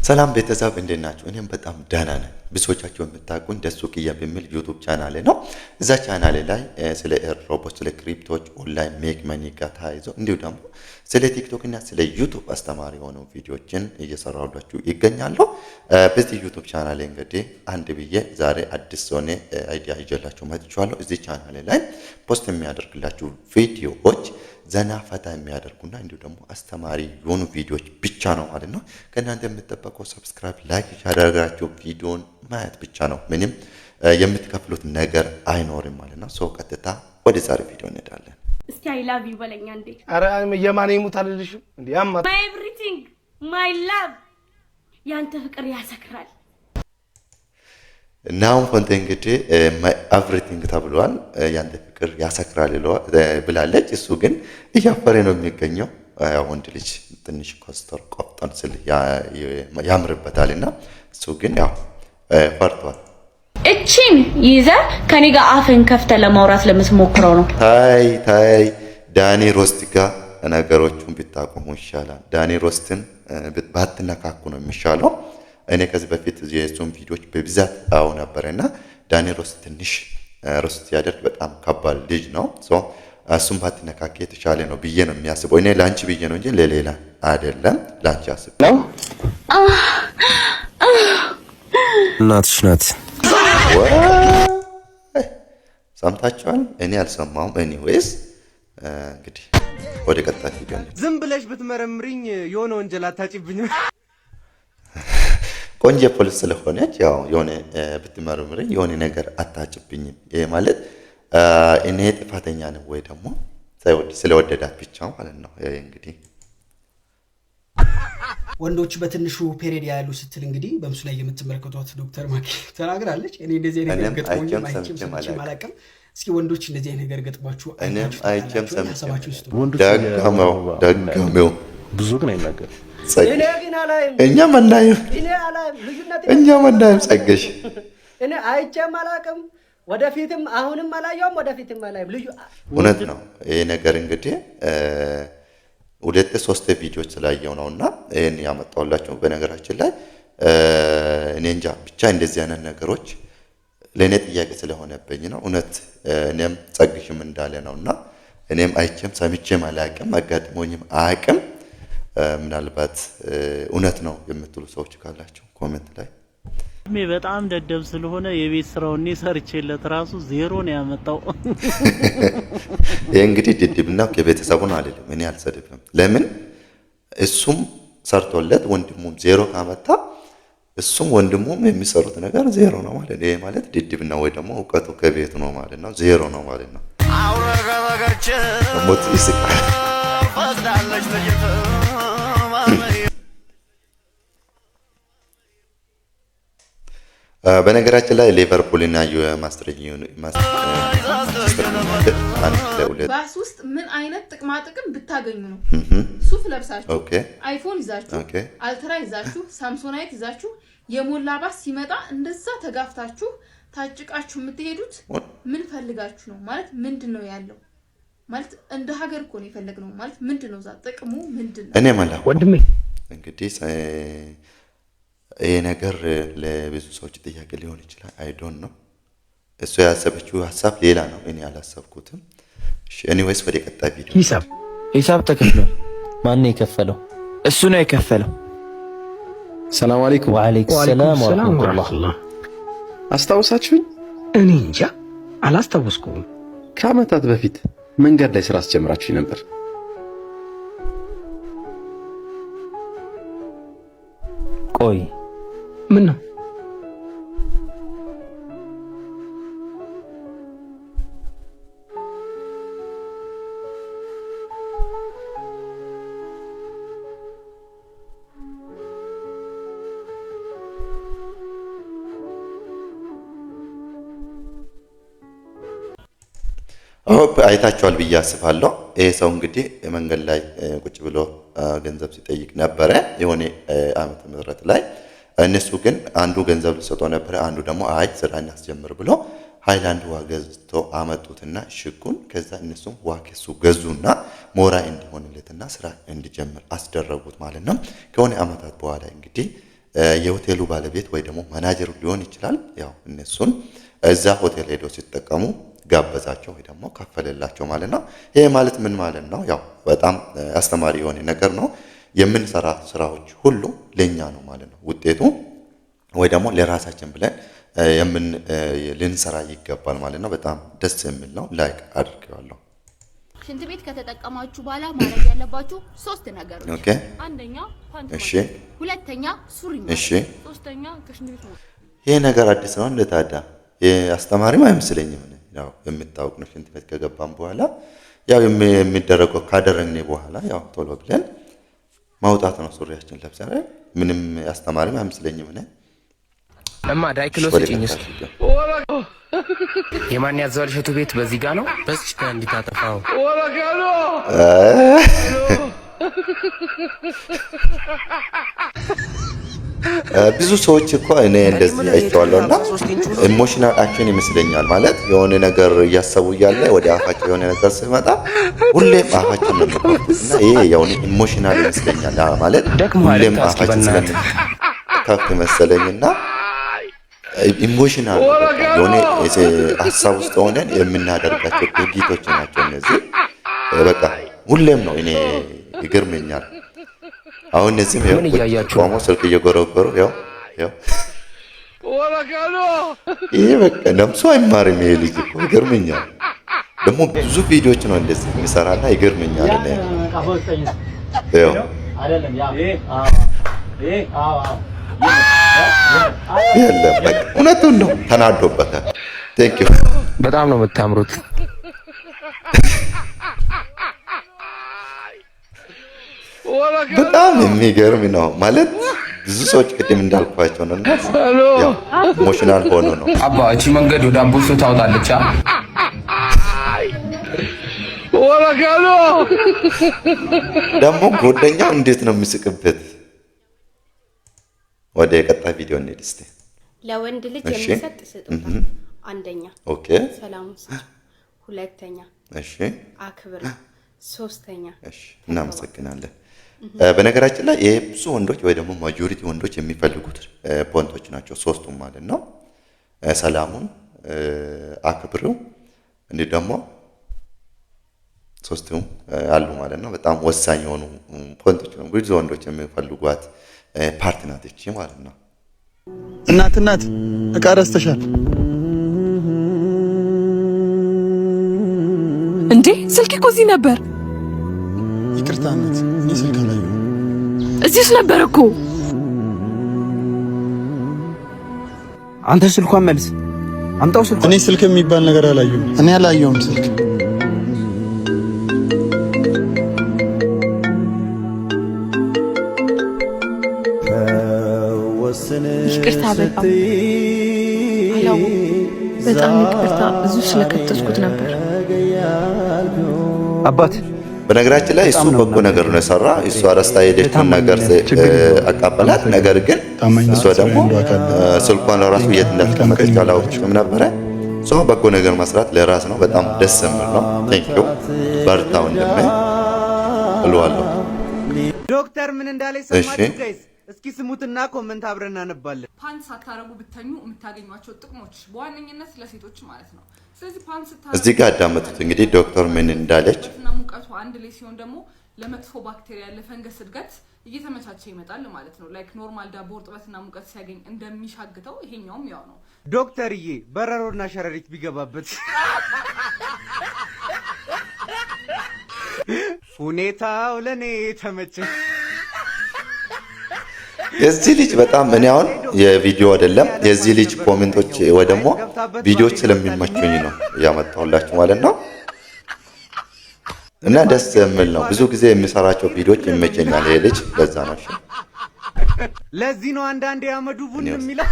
ሰላም ቤተሰብ፣ እንዴት ናችሁ? እኔም በጣም ደህና ነኝ። ብዙዎቻችሁ የምታውቁኝ ደሱ ኪያ በሚል YouTube ቻናሌ ነው። እዛ ቻናሌ ላይ ስለ airdrop ኦች፣ ስለ crypto ዎች፣ online make money ጋር ተያይዞ እንዲሁ ደግሞ ስለ TikTok እና ስለ YouTube አስተማሪ የሆኑ ቪዲዮችን እየሰራሁላችሁ ይገኛሉ። በዚህ YouTube ቻናሌ እንግዲህ አንድ ብዬ ዛሬ አዲስ የሆነ idea ይዤላችሁ መጥቻለሁ። እዚህ ቻናሌ ላይ post የሚያደርግላችሁ ቪዲዮዎች ዘና ፈታ የሚያደርጉና እንዲሁ ደግሞ አስተማሪ የሆኑ ቪዲዮዎች ብቻ ነው ማለት ነው። ከእናንተ የምጠበቀው subscribe፣ like ያደረጋችሁ ቪዲዮን ማየት ብቻ ነው። ምንም የምትከፍሉት ነገር አይኖርም ማለት ነው። So ቀጥታ ወደ ዛሬ ቪዲዮ እንሄዳለን። እስቲ I love you በለኛ እንዴ። ኧረ የማን ይሙት አልልሽም እንዴ ያማ። My everything, my love፣ ያንተ ፍቅር ያሰክራል። ናሁም ፎንቴ እንግዲህ my everything ተብሏል። ያንተ ፍቅር ያሰክራል ብላለች። እሱ ግን እያፈረ ነው የሚገኘው። ወንድ ልጅ ትንሽ ኮስተር ቆፍጠን ስል ያምርበታል እና እሱ ግን ያው ፈርቷል። እቺን ይዘህ ከኔ ጋር አፍን ከፍተህ ለማውራት ለምትሞክረው ነው። ታይ ታይ፣ ዳኒ ሮስት ጋር ነገሮቹን ብታቆሙ ይሻላል። ዳኒ ሮስትን ባትነካኩ ነው የሚሻለው። እኔ ከዚህ በፊት የእሱን ቪዲዮዎች በብዛት አው ነበር እና ዳኒ ሮስት ትንሽ roast ሲያደርግ በጣም ከባድ ልጅ ነው። እሱም ባትነካኪ የተሻለ ነው ብዬ ነው የሚያስበው። እኔ ለአንቺ ብዬ ነው እንጂ ለሌላ አይደለም። ለአንቺ አስብ ነው። እናትሽ ናት። ሰምታችኋል? እኔ አልሰማሁም። Anyways እንግዲህ ወደ ቀጣይ ቪዲዮ። ዝም ብለሽ ብትመረምሪኝ የሆነ ወንጀል አታጭብኝም። ቆንጆ ፖሊስ ስለሆነች ያው የሆነ ብትመረምሪኝ የሆነ ነገር አታጭብኝም። ይሄ ማለት እኔ ጥፋተኛ ነው ወይ ደግሞ ስለወደዳት ብቻ ማለት ነው። ይሄ እንግዲህ ወንዶች በትንሹ period ያሉ ስትል እንግዲህ በምስሉ ላይ የምትመለከቷት ዶክተር ማኪ ተናግራለች። እኔ እንደዚህ አይነት ነገር ገጥሞኝም አይቼም ሰምቼም አላውቅም። እስኪ ወንዶች እንደዚህ አይነት ነገር ገጥሟችሁ እኔም አይቼም ሰምቼም ሀሳባችሁ ስጡ። ደገመው ደገመው። ብዙ ግን አይናገርም። እኔ ግን አላይም። እኛም አናይም፣ እኔ አላይም። ልዩነት እኛም አናይም። ጸገሽ እኔ አይቼም አላውቅም። ወደፊትም አሁንም አላየውም፣ ወደፊትም አላይም። ልዩ እውነት ነው። ይሄ ነገር እንግዲህ ሁለት ሶስት ቪዲዮዎች ስላየው ነው እና ይህን ያመጣሁላችሁ። በነገራችን ላይ እኔ እንጃ ብቻ እንደዚህ አይነት ነገሮች ለእኔ ጥያቄ ስለሆነብኝ ነው። እውነት እኔም ጸግሽም እንዳለ ነው እና እኔም አይቼም ሰምቼም አላቅም፣ አጋጥሞኝም አያቅም። ምናልባት እውነት ነው የምትሉ ሰዎች ካላችሁ comment ላይ። እድሜ በጣም ደደብ ስለሆነ የቤት ስራውን እኔ ሰርቼለት ራሱ ዜሮ ነው ያመጣው። ይህ እንግዲህ ድድብና ከቤተሰቡን አልልም፣ እኔ አልሰድብም። ለምን እሱም ሰርቶለት ወንድሙም ዜሮ ካመጣ እሱም ወንድሙም የሚሰሩት ነገር ዜሮ ነው ማለት ነው። ይሄ ማለት ድድብና ወይ ደግሞ እውቀቱ ከቤቱ ነው ማለት ነው፣ ዜሮ ነው ማለት ነው። ሞት ይስቃል። በነገራችን ላይ ሊቨርፑል እና የማንቸስተር ዩናይትድ 1-2። ባስ ውስጥ ምን አይነት ጥቅማ ጥቅም ብታገኙ ነው ሱፍ ለብሳችሁ፣ iPhone ይዛችሁ፣ Ultra ይዛችሁ፣ Samsonite ይዛችሁ የሞላ ባስ ሲመጣ እንደዛ ተጋፍታችሁ ታጭቃችሁ የምትሄዱት ምን ፈልጋችሁ ነው? ማለት ምንድን ነው ያለው? ማለት እንደ ሀገር እኮ ነው የፈለግነው። ማለት ምንድን ነው እዛ ጥቅሙ ምንድን ነው? እኔ መላ ወንድሜ እንግዲህ ይሄ ነገር ለብዙ ሰዎች ጥያቄ ሊሆን ይችላል። I don't know። እሱ ያሰበችው ሀሳብ ሌላ ነው፣ እኔ አላሰብኩትም። Anyways ወደ ቀጣይ ቪዲዮ። ሂሳብ ሂሳብ ተከፍሏል። ማን ነው የከፈለው? እሱ ነው የከፈለው። ሰላም አለይኩም። ወዓለይኩም ሰላም ወራህመቱላህ። አስታውሳችሁኝ? እኔ እንጃ አላስታወስኩም። ከዓመታት በፊት መንገድ ላይ ስራ አስጀምራችሁኝ ነበር። ቆይ ምን ነው? Hope አይታችኋል ብዬ አስባለሁ። ይሄ ሰው እንግዲህ መንገድ ላይ ቁጭ ብሎ ገንዘብ ሲጠይቅ ነበረ የሆነ ዓመተ ምህረት ላይ። እነሱ ግን አንዱ ገንዘብ ሊሰጠው ነበረ፣ አንዱ ደግሞ አይ ስራ እናስጀምር ብሎ ሃይላንድ ውሃ ገዝቶ አመጡትና ሽጉን ከዛ እነሱም ውሃ ከሱ ገዙና ሞራ እንዲሆንለትና ስራ እንዲጀምር አስደረጉት ማለት ነው። ከሆነ ዓመታት በኋላ እንግዲህ የሆቴሉ ባለቤት ወይ ደግሞ ማናጀሩ ሊሆን ይችላል። ያው እነሱን እዛ ሆቴል ሄዶ ሲጠቀሙ ጋበዛቸው ወይ ደግሞ ከፈለላቸው ማለት ነው። ይሄ ማለት ምን ማለት ነው? ያው በጣም አስተማሪ የሆነ ነገር ነው። የምንሰራ ስራዎች ሁሉ ለኛ ነው ማለት ነው ውጤቱ ወይ ደግሞ ለራሳችን ብለን የምን ልንሰራ ይገባል ማለት ነው። በጣም ደስ የሚል ነው። Like አድርጌዋለሁ። ሽንት ቤት ከተጠቀማችሁ በኋላ ማድረግ ያለባችሁ ሶስት ነገሮች፣ አንደኛ ፓንት ማድረግ፣ ሁለተኛ ሱሪ ማድረግ፣ ሶስተኛ ከሽንት ቤት መውጣት። ይሄ ነገር አዲስ ነው እንደ ታዲያ አስተማሪም አይመስለኝም። እኔ ያው የምታወቅ ነው። ሽንት ቤት ከገባም በኋላ ያው የሚደረገው ካደረግን በኋላ ያው ቶሎ ብለን ማውጣት ነው ሱሪያችን ለብሰን አይደል? ምንም አስተማሪም አይመስለኝም እኔ። እማ፣ ዳይክሎ ወደ ስጭኝ ቀጣይ እስኪ። ቪዲዮ። የማን ያዘዋል እሸቱ ቤት በዚህ ጋ ነው። በዚች ጋ እንዲታጠፋው። ብዙ ሰዎች እኮ እኔ እንደዚህ አይቼዋለሁ እና emotional action ይመስለኛል። ማለት የሆነ ነገር እያሰቡ እያለ ወደ አፋቸው የሆነ ነገር ሲመጣ ሁሌም አፋቸው ነው የሚከፍቱት እና ይሄ የሆነ emotional ይመስለኛል። ማለት ደክሞሃል ሁሌም እስኪ አፋችን በእናትህ። ስለምንከፍት መሰለኝ እና emotional ነው። በቃ የሆነ ሀሳብ ውስጥ ሆነን የምናደርጋቸው ድርጊቶች ናቸው እነዚህ። በቃ ሁሌም ነው፣ እኔ ይገርመኛል። አሁን እነዚህም ይኸው ምን እያያችሁ ነው? ቆመው ስልክ እየጎረጎሩ ያው ያው ይሄ በቃ ነፍሱ አይማርም። ይሄ ልጅ እኮ ይገርመኛል። ደግሞ ብዙ ቪዲዮዎች ነው እንደዚህ የሚሰራና ይገርመኛል። እኔ ይኸው የለም በቃ እውነቱን ነው፣ ተናዶበታል። Thank you። በጣም ነው የምታምሩት። በጣም የሚገርም ነው። ማለት ብዙ ሰዎች ቅድም እንዳልኳቸው ነው እና ያው emotional ሆኖ ነው። አባ፣ እቺ መንገድ ወደ አምቦሶ ታወጣለች። አ? ደግሞ ጓደኛው እንዴት ነው የሚስቅበት? ወደ ቀጣይ ቪዲዮ እንሂድ እስቲ። ለወንድ ልጅ የሚሰጥ ስጦታ፣ አንደኛ ሰላሙን ስጭ፣ ሁለተኛ አክብር፣ ሶስተኛ እሺ፣ እናመሰግናለን። በነገራችን ላይ ይሄ ብዙ ወንዶች ወይ ደግሞ majority ወንዶች የሚፈልጉት point ኦች ናቸው ሶስቱም ማለት ነው። ሰላሙን፣ አክብሪው፣ እንዲህ ደግሞ ሶስቱም አሉ ማለት ነው። በጣም ወሳኝ የሆኑ point ኦች ነው። ብዙ ወንዶች የሚፈልጓት part ናት እቺ ማለት ነው። እናት፣ እናት፣ እቃ ረስተሻል። እንዴ፣ ስልክ እኮ እዚህ ነበር። ይቅርታ እናት፣ እኔ ስልክ አላየሁም። እዚህ ነበር እኮ። አንተ ስልኳን መልስ፣ አምጣው ስልኳን። እኔ ስልክ የሚባል ነገር አላየሁም። እኔ አላየሁም ስልክ። ይቅርታ፣ በጣም አላወኩም። በጣም ይቅርታ፣ እዚሁ ስለከተትኩት ነበር። አባት። በነገራችን ላይ እሱ በጎ ነገር ነው የሰራ። እሷ ረስታ የሄደችውን ነገር አቃበላት። ነገር ግን እሷ ደግሞ ስልኳን ለራሱ የት እንዳስቀመጠች አላወቀችም ነበረ። So በጎ ነገር መስራት ለራስ ነው። በጣም ደስ የሚል ነው። Thank you፣ በርታ ወንድሜ እለዋለሁ። ዶክተር ምን እንዳለ ሰማችሁ guys? እስኪ ስሙትና comment አብረን እናነባለን። ፓንት ሳታረጉ ብተኙ የምታገኟቸው ጥቅሞች፣ በዋነኝነት ለሴቶች ማለት ነው። ስለዚህ ፓንት ስታረጉ እዚህ ጋር አዳመጡት እንግዲህ ዶክተር ምን እንዳለች። እና ሙቀቱ አንድ ላይ ሲሆን ደግሞ ለመጥፎ ባክቴሪያ፣ ለፈንገስ እድገት እየተመቻቸ ይመጣል ማለት ነው። Like normal ዳቦ እርጥበትና ሙቀት ሲያገኝ እንደሚሻግተው ይሄኛውም ያው ነው። ዶክተርዬ፣ በረሮና ሸረሪት ቢገባበት ሁኔታው ለእኔ ተመቸ። የዚህ ልጅ በጣም እኔ አሁን የቪዲዮ አይደለም የዚህ ልጅ comment ኦች ወይ ደግሞ ቪዲዮዎች ስለሚመቹኝ ነው እያመጣሁላችሁ ማለት ነው። እና ደስ የሚል ነው። ብዙ ጊዜ የሚሰራቸው ቪዲዮዎች ይመቸኛል ይሄ ልጅ፣ ለዛ ነው። እሺ። ለዚህ ነው አንዳንዴ አመዱ ቡን የሚለው።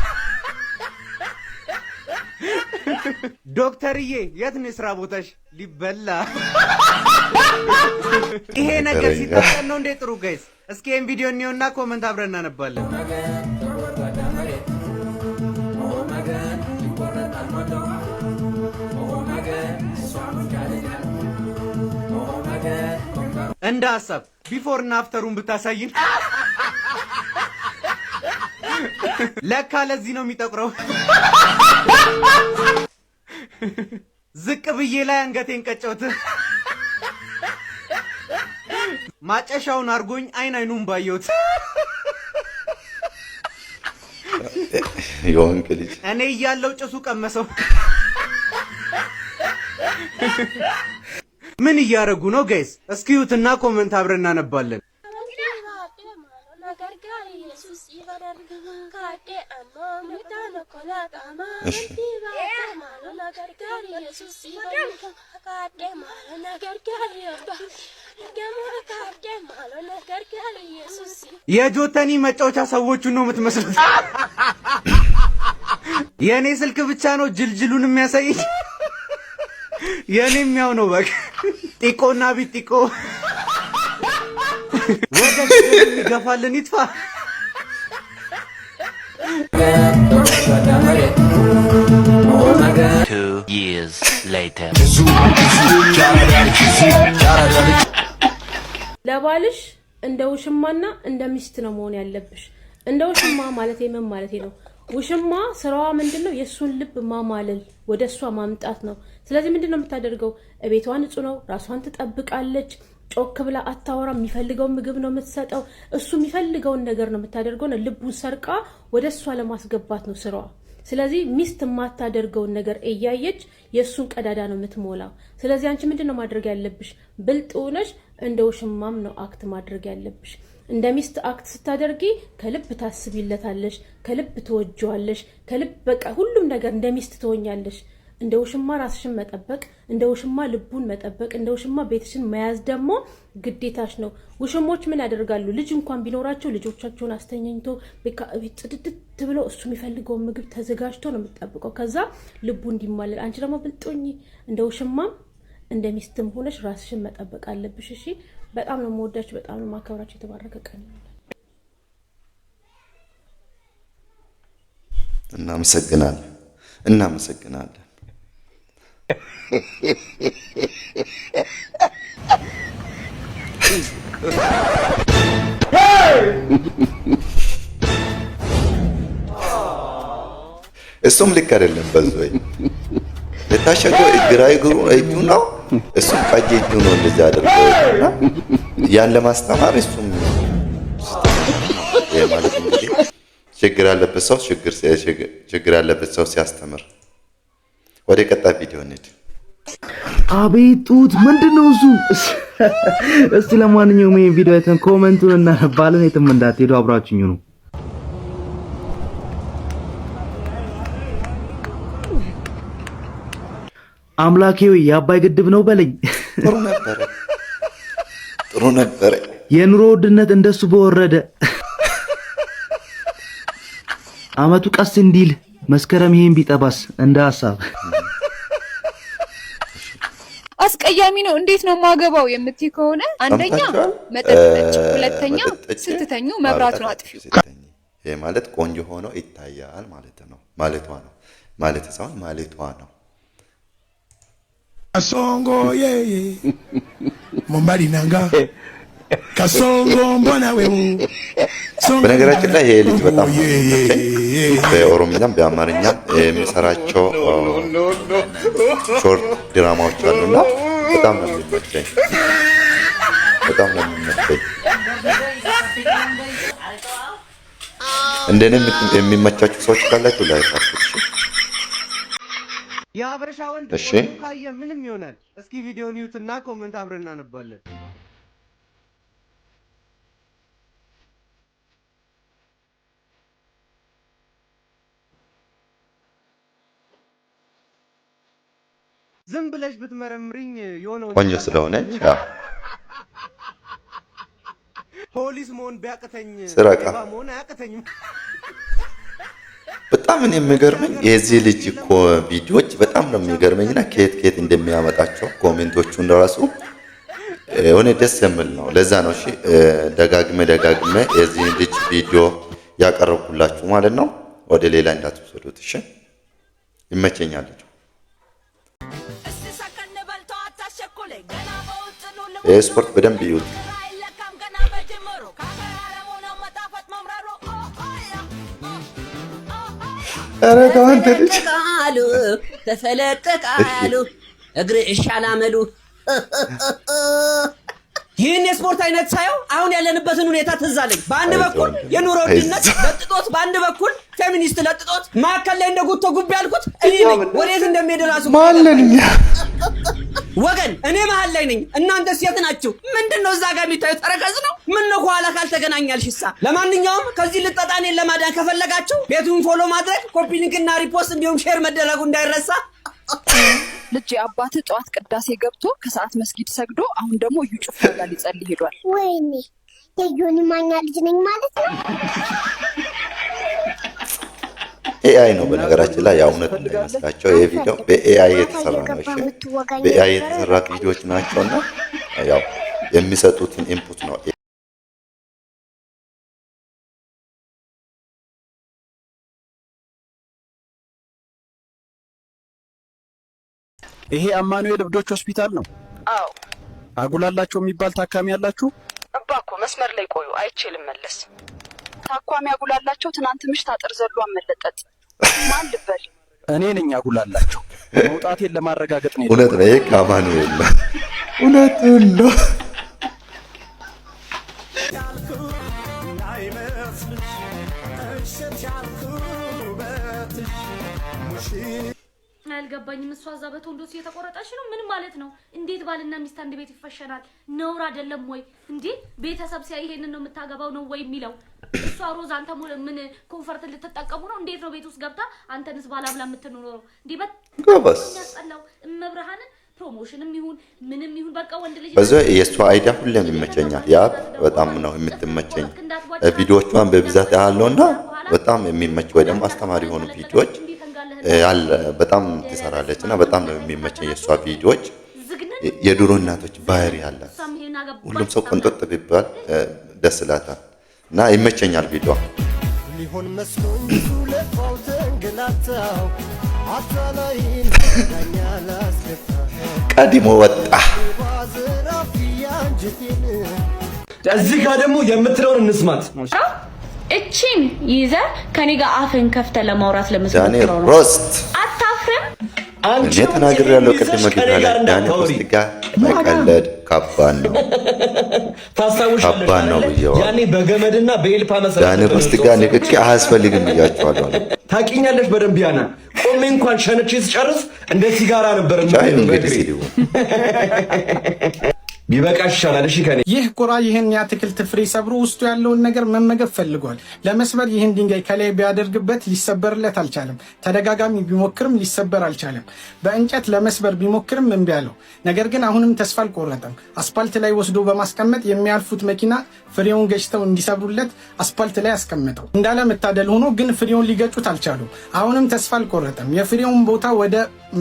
ዶክተርዬ፣ የት ነው የስራ ቦታሽ? ሊበላ ይሄ ነገር ሲታጠን ነው እንዴ ጥሩ guys? እስኪ ይሄን ቪዲዮ እንየውና comment አብረን እናነባለን። እንደ ሀሳብ before እና after ኡን ብታሳይን። ለካ ለዚህ ነው የሚጠቁረው። ዝቅ ብዬ ላይ አንገቴን ቀጨውት። ማጨሻውን አርጎኝ አይን አይኑን ባየሁት። የወንክ ልጅ እኔ እያለው ጭሱ ቀመሰው። ምን እያረጉ ነው guys? እስኪ እዩትና comment አብረን እናነባለን። የጆተኒ መጫወቻ ሰዎቹን ነው የምትመስሉት። የእኔ ስልክ ብቻ ነው ጅልጅሉን የሚያሳየኝ። የእኔም ያው ነው በቃ ጢቆና ቢጢቆ ወደ የሚገፋልን ይጥፋ። 2 years later. ለባልሽ እንደ ውሽማና እንደ ሚስት ነው መሆን ያለብሽ። እንደ ውሽማ ማለት ምን ማለት ነው? ውሽማ ስራዋ ምንድን ነው? የእሱን ልብ ማማለል፣ ወደ እሷ ማምጣት ነው። ስለዚህ ምንድን ነው የምታደርገው? እቤቷ ንጹህ ነው፣ ራሷን ትጠብቃለች። ጮክ ብላ አታወራም። የሚፈልገውን ምግብ ነው የምትሰጠው። እሱ የሚፈልገውን ነገር ነው የምታደርገው። ልቡን ሰርቃ ወደ እሷ ለማስገባት ነው ስራዋ። ስለዚህ ሚስት የማታደርገውን ነገር እያየች የእሱን ቀዳዳ ነው የምትሞላው። ስለዚህ አንቺ ምንድን ነው ማድረግ ያለብሽ? ብልጥ ሆነሽ እንደ ውሽማም ነው act ማድረግ ያለብሽ። እንደ ሚስት act ስታደርጊ ከልብ ታስቢለታለሽ፣ ከልብ ትወጂዋለሽ፣ ከልብ በቃ ሁሉም ነገር እንደ ሚስት ትሆኛለሽ። እንደ ውሽማ ራስሽን መጠበቅ፣ እንደ ውሽማ ልቡን መጠበቅ፣ እንደ ውሽማ ቤትሽን መያዝ ደግሞ ግዴታሽ ነው። ውሽሞች ምን ያደርጋሉ? ልጅ እንኳን ቢኖራቸው ልጆቻቸውን አስተኛኝቶ ጽድድት ብሎ እሱ የሚፈልገውን ምግብ ተዘጋጅቶ ነው የምትጠብቀው። ከዛ ልቡ እንዲማለል። አንቺ ደግሞ ብልጥ ሁኚ፣ እንደ ውሽማም እንደ ሚስትም ሆነሽ ራስሽን መጠበቅ አለብሽ። እሺ፣ በጣም ነው የምወዳችሁ፣ በጣም ነው የማከብራችሁ። የተባረከ ቀን ይሁን። እናመሰግናለን፣ እናመሰግናለን። እሱም ልክ አይደለም። በዙ ወይ የታሸገው ግራ እግሩ እጁ ነው፣ እሱም ቀኝ እጁ ነው እንደዚህ አድርገው እና ያን ለማስተማር እሱም ይሄ ማለት እንግዲህ ችግር ያለበት ሰው ሲያስተምር። ወደ ቀጣይ ቪዲዮ እንሂድ። አቤት ጡት ምንድን ነው እሱ? እስቲ ለማንኛውም ይሄን ቪዲዮ አይተን comment ኡን እናነባለን። የትም እንዳትሄዱ አብራችሁኝ ነው። አምላኬ ሆይ የአባይ ግድብ ነው በለኝ። ጥሩ ነበረ፣ ጥሩ ነበረ። የኑሮ ውድነት እንደሱ በወረደ፣ አመቱ ቀስ እንዲል መስከረም ይሄን ቢጠባስ እንደ ሀሳብ። አስቀያሚ ነው። እንዴት ነው ማገባው የምትይ ከሆነ አንደኛ ሰምታችኋል? መጠጥ ጠጪ፣ ሁለተኛ መጠጥ ጠጪ፣ ስትተኙ መብራቱን አጥፊው። ስትተኚ። ይሄ ማለት ቆንጆ ሆኖ ይታያል ማለት ነው። ማለቷ ነው፣ ማለት ሳይሆን ማለቷ ነው። Kasongo yeye mobali na nga Kasongo mbona wewe በነገራችን ላይ ይሄ ልጅ በጣም ነው የሚመቸኝ። በኦሮምኛም በአማርኛም የሚሰራቸው short ድራማዎች አሉና በጣም ነው የሚመቸኝ። በጣም ነው የሚመቸኝ። እንደኔ የሚመቻችሁ ሰዎች ካላችሁ like አድርጉት። እሺ? የሀበሻ ወንድ ቆንጆ ካየ ምንም ይሆናል። እስኪ ቪዲዮን እዩትና comment አብረን እናነባለን። ዝም ብለሽ ብትመረምሪኝ የሆነ ወንድ ቆንጆ ስለሆነች አዎ። ፖሊስ መሆን ቢያቅተኝ ስረቃ። ሌባ መሆን አያቅተኝም። በጣም እኔ የሚገርመኝ የዚህ ልጅ እኮ ቪዲዮዎች በጣም ነው የሚገርመኝና ከየት ከየት እንደሚያመጣቸው comment ኦቹን ራሱ የሆነ ደስ የሚል ነው። ለዛ ነው እሺ ደጋግሜ ደጋግሜ የዚህ ልጅ ቪዲዮ ያቀረብኩላችሁ ማለት ነው። ወደ ሌላ እንዳትወስዱት እሺ። ይመቸኛል ልጁ። ይህ ስፖርት በደንብ እዩት። ኧረ ተው አንተ ልጅ። ተፈለጠቃሉ ተፈለጠቃሉ እግር እሻላመሉ። ይህን የስፖርት አይነት ሳየው አሁን ያለንበትን ሁኔታ ትዝ አለኝ። በአንድ በኩል የኑሮ ውድነት ለጥጦት፣ በአንድ በኩል ፌሚኒስት ለጥጦት፣ መካከል ላይ እንደ ጉቶ ጉብ ያልኩት እኔ ነኝ። ወዴት እንደሚሄድ ራሱ ማንን እኛ? ወገን፣ እኔ መሀል ላይ ነኝ። እናንተ ሴት ናችሁ። ምንድን ነው እዛ ጋር የሚታዩት ተረከዝ ነው? ምን ነው ከኋላ ካልተገናኛልሽ ሳ። ለማንኛውም ከዚህ ልጠጣ እኔን ለማዳን ከፈለጋችሁ ቤቱን follow ማድረግ፣ copy link እና repost እንዲሁም share መደረጉ እንዳይረሳ። ልጅ፣ አባት ጠዋት ቅዳሴ ገብቶ ከሰዓት መስጊድ ሰግዶ አሁን ደግሞ እዩ ጩፋ ጋር ሊጸልይ ሄዷል። ወይኔ፣ የዮኒ ማኛ ልጅ ነኝ ማለት ነው። AI ነው በነገራችን ላይ፣ ያው እውነት እንዳይመስላቸው ይሄ ቪዲዮ በ AI የተሰራ ነው። እሺ፣ በ AI የተሰራ ቪዲዮዎች ናቸውና ያው የሚሰጡትን input ነው። ይሄ አማኑኤል እብዶች ሆስፒታል ነው? አዎ። አጉላላቸው የሚባል ታካሚ ያላችሁ? እባክዎ መስመር ላይ ቆዩ፣ አይቼ ልመለስ። ታካሚ አጉላላቸው ትናንት ምሽት አጥር ዘሎ አመለጠጥ። ማን ልበል? እኔ ነኝ አጉላላቸው። መውጣቴን ለማረጋገጥ ነው። እውነት ነው። ይሄ ከአማኑኤል ነው። እውነቱን ነው። አልገባኝም። እሷ እዛ በቶንዶስ እየተቆረጠች ነው። ምን ማለት ነው? እንዴት ባልና ሚስት አንድ ቤት ይፈሸናል? ነውር አይደለም ወይ እንዴ? ቤተሰብ ሲያይ ይሄንን ነው የምታገባው ነው ወይ የሚለው? እሷ ሮዝ፣ አንተ ምን ኮንፈርት ልትጠቀሙ ነው? እንዴት ነው ቤት ውስጥ ገብታ አንተንስ ባላብላ የምትኖረው? እንዴ ጎበዝ። ያስጠላው። እመብርሃንን promotion ም ይሁን ምንም ይሁን በቃ ወንድ ልጅ በዛ የእሷ idea ሁሌም ይመቸኛል። ያ በጣም ነው የምትመቸኝ። ቪዲዮዎቿን በብዛት ያለውና በጣም የሚመች ወይ ደግሞ አስተማሪ የሆኑ ቪዲዮዎች ያለ በጣም ትሰራለች እና በጣም ነው የሚመቸኝ የእሷ ቪዲዮዎች። የድሮ እናቶች ባህሪ ያላት ሁሉም ሰው ቆንጠጥ ቢባል ደስ ይላታል እና ይመቸኛል ቪዲዮ። ሊሆን መስሎኝ ብዙ ለፋው ተንገላታው አታላይን ዳኛ ላስገባ ቀድሞ ወጣ። አንጀቴን። እዚህ ጋር ደግሞ የምትለውን እንስማት። እቺን ይዘህ ከኔ ጋር አፍን ከፍተህ ለማውራት ዳኒ ለምትሞክረው ነው። ሮስት። አታፍርም? እኔ ተናግሬያለሁ ቅድም መግቢያ ላይ፣ ዳኒ ሮስት ጋር መቀለድ ከባድ ነው፣ ታስታውሻለሽ ከባድ ነው አይደለ? ብዬዋለሁ። ያኔ በገመድና በኤልፓ መሰረት ዳኒ ሮስት ጋር ንክኪ አያስፈልግም ብያቸዋለሁ። ታውቂኛለሽ በደንብ። ያና ቆሜ እንኳን ሸንቼ ስጨርስ እንደ ሲጋራ ነበር ቻይ የምሆነው እንግዲህ በእግሬ። ሲዲው ቢበቃሽ ይሻላል። እሺ ከኔ ይህ ቁራ ይህን የአትክልት ፍሬ ሰብሮ ውስጡ ያለውን ነገር መመገብ ፈልጓል። ለመስበር ይህን ድንጋይ ከላይ ቢያደርግበት ሊሰበርለት አልቻለም። ተደጋጋሚ ቢሞክርም ሊሰበር አልቻለም። በእንጨት ለመስበር ቢሞክርም እምቢ አለው። ነገር ግን አሁንም ተስፋ አልቆረጠም። አስፓልት ላይ ወስዶ በማስቀመጥ የሚያልፉት መኪና ፍሬውን ገጭተው እንዲሰብሩለት አስፓልት ላይ አስቀመጠው። እንዳለመታደል ሆኖ ግን ፍሬውን ሊገጩት አልቻሉም። አሁንም ተስፋ አልቆረጠም። የፍሬውን ቦታ ወደ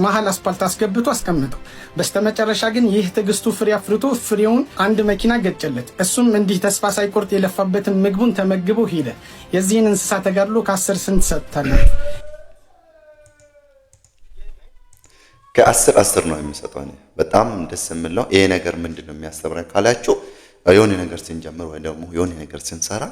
መሀል አስፓልት አስገብቶ አስቀምጠው። በስተመጨረሻ ግን ይህ ትዕግስቱ ፍሬ አፍርቶ ፍሬውን አንድ መኪና ገጨለት። እሱም እንዲህ ተስፋ ሳይቆርጥ የለፋበትን ምግቡን ተመግቦ ሄደ። የዚህን እንስሳ ተጋድሎ ከ10 ስንት ሰጥታላችሁ? ከ10 10 ነው የሚሰጠው። እኔ በጣም ደስ የሚለው ይሄ ነገር ምንድን ነው የሚያስተምረን ካላችሁ፣ የሆነ ነገር ስንጀምር ወይ ደግሞ የሆነ ነገር ስንሰራ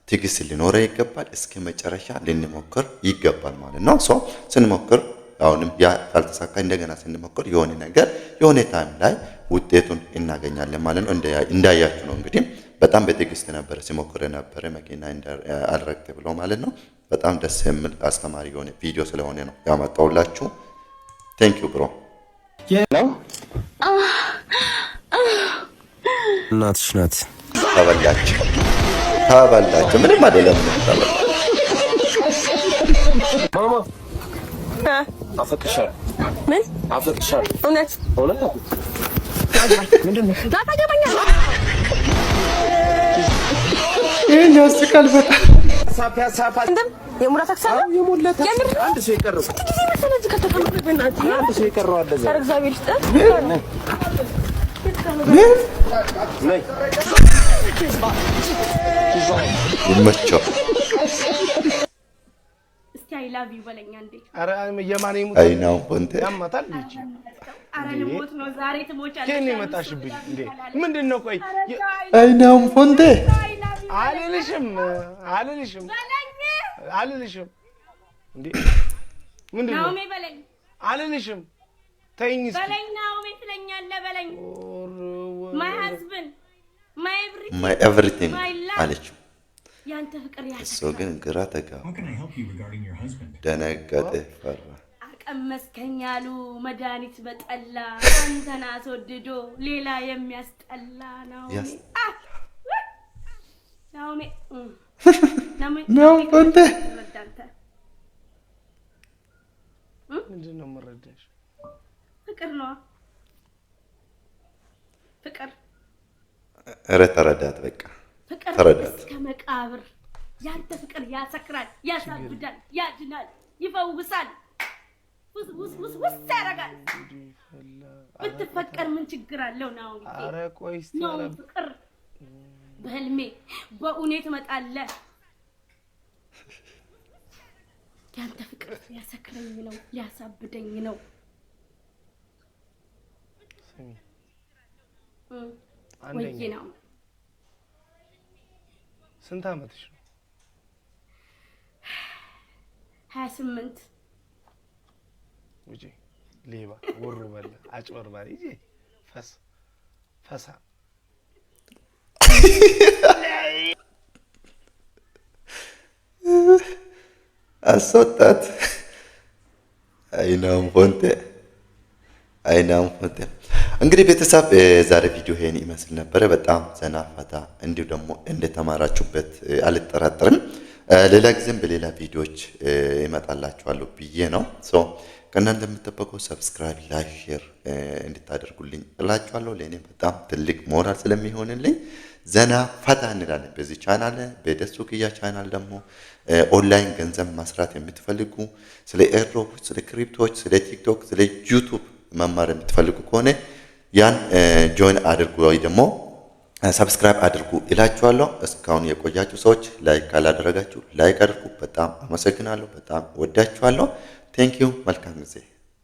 ትዕግስት ሊኖረ ይገባል። እስከ መጨረሻ ልንሞክር ይገባል ማለት ነው። So ስንሞክር አሁንም ያ ካልተሳካ እንደገና ስንሞክር የሆነ ነገር የሆነ time ላይ ውጤቱን እናገኛለን ማለት ነው። እንዳያችሁ ነው እንግዲህ፣ በጣም በትዕግስት ነበረ ሲሞክር የነበረ መኪና አልረግጥ ብሎ ማለት ነው። በጣም ደስ የሚል አስተማሪ የሆነ ቪዲዮ ስለሆነ ነው ያመጣሁላችሁ። Thank you, bro. ነው። እናትሽ ናት። ተበላችሁ፣ ተበላችሁ። ምንም አይደለም። ተበላችሁ። ማማ፣ አፈቅርሻለሁ። ምን? አፈቅርሻለሁ። እውነት? እውነት። ምንድን ነው? ና ታገባኛለህ። ይሄን ያስቃል በጣም። አንተም የሙላ ታክሲ አለ? የሞላ ታክሲ። የምር? አንድ ሰው የቀረው። ስንት ጊዜ መሰለህ እዚህ ከተቀመጥኩ? በእናትህ። አንድ ሰው የቀረው አለ እዛ። ኧረ እግዚአብሔር ይስጥህ። ነይ። ይመቸው። እስቲ I love you በለኛ እንዴ። ኧረ የማን ይሙት? አይናው ቦንቴ። ያማታል ልጅ። ኧረ ልሞት ነው ዛሬ፣ ትሞቻለሽ። ከኔ መጣሽብኝ እንዴ? ምንድን ነው? ቆይ። አይናው ቦንቴ። አልልሽም፣ አልልሽም፣ አልልሽም እንዴ። ምንድን ነው? ናኦሜ በለኝ። አልልሽም። ተይኝ እስኪ። በለኝ፣ ናኦሜ ትለኛለህ፣ በለኝ። My husband, my everything. My everything my love. አለችው። ያንተ ፍቅር እሱ ግን ግራ ተጋባ፣ ደነገጠ፣ ፈራ። አቀመስከኝ አሉ መድኃኒት በጠላ፣ አንተን አስወድዶ ሌላ የሚያስጠላ ነው። ናኦሜ፣ ናኦሜ። ናኦሚ ፎንቴ። አንተ ምንድን ነው የምረዳሽ? ፍቅር ነዋ፣ ፍቅር። ኧረ ተረዳት፣ በቃ ፍቅር ተረዳት። እስከ መቃብር። ያንተ ፍቅር ያሰክራል፣ ያሳብዳል፣ ያድናል፣ ይፈውሳል፣ ውስ ውስ ውስ ውስ ያደርጋል። ብትፈቀር ምን ችግር አለው? ናኦሚ። ኧረ ቆይ እስኪ። ናኦሚ። ኧረ ፍቅር በህልሜ በእውኔ ትመጣለህ። ያንተ ፍቅር ሊያሰክረኝ ነው፣ ሊያሳብደኝ ነው። ስሚ፣ ወዬ አንደኛ ነው። ስንት ዓመትሽ ነው? 28። ውጪ ሌባ፣ ወሮ በላ፣ አጭበርባሪ፣ ይዤ ፈስ ፈሳ። አስወጣት። አይ ናኦም ፎንቴ፣ አይ ናኦም ፎንቴ። እንግዲህ ቤተሰብ ዛሬ ቪዲዮ ይሄን ይመስል ነበረ። በጣም ዘና ፈታ እንዲሁ ደግሞ እንደተማራችሁበት አልጠራጠርም። ሌላ ጊዜም በሌላ ቪዲዮዎች ይመጣላችኋለሁ ብዬ ነው። So ከእናንተ የምጠበቀው subscribe፣ like፣ share እንድታደርጉልኝ እላችኋለሁ። ለእኔ በጣም ትልቅ ሞራል ስለሚሆንልኝ ዘና ፈታ እንላለን። በዚህ ቻናል፣ በደሱ ክያ ቻናል ደግሞ ኦንላይን ገንዘብ መስራት የምትፈልጉ፣ ስለ airdrop ኦች፣ ስለ crypto ዎች፣ ስለ ቲክቶክ፣ ስለ ዩቱብ መማር የምትፈልጉ ከሆነ ያን join አድርጉ ወይ ደግሞ subscribe አድርጉ እላችኋለሁ። እስካሁን የቆያችሁ ሰዎች like ካላደረጋችሁ like አድርጉ። በጣም አመሰግናለሁ። በጣም ወዳችኋለሁ። Thank you። መልካም ጊዜ።